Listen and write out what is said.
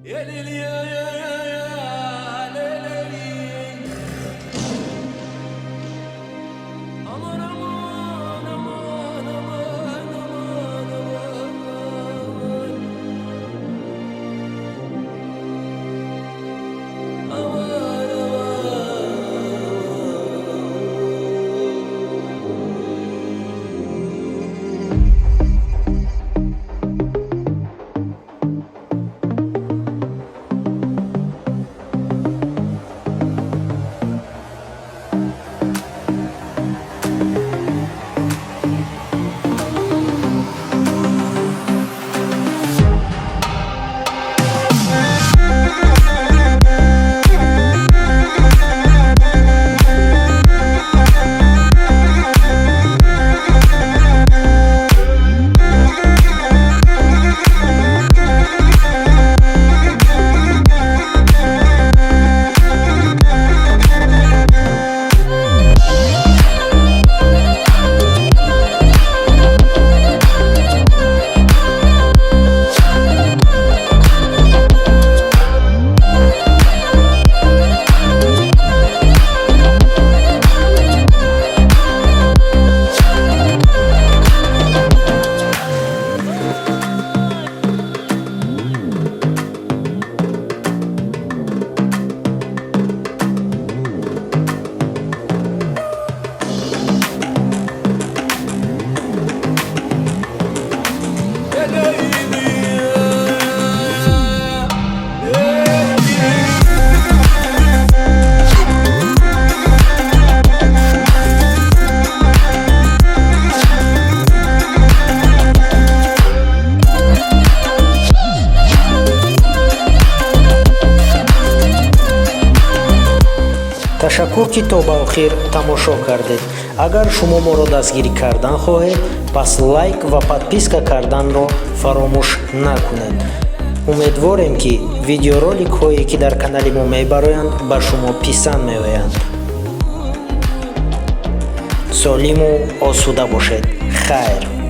Aman aman aman aman aman aman. Aman aman. Ташаккур, ки то ба охир тамошо кардед. Агар шумо моро дастгирӣ кардан хоҳед, пас лайк ва подписка карданро фаромӯш накунед. Умедворем, ки видеороликҳое, ки дар канали мо мебароянд, ба шумо писанд меоянд. Солиму осуда бошед. Хайр.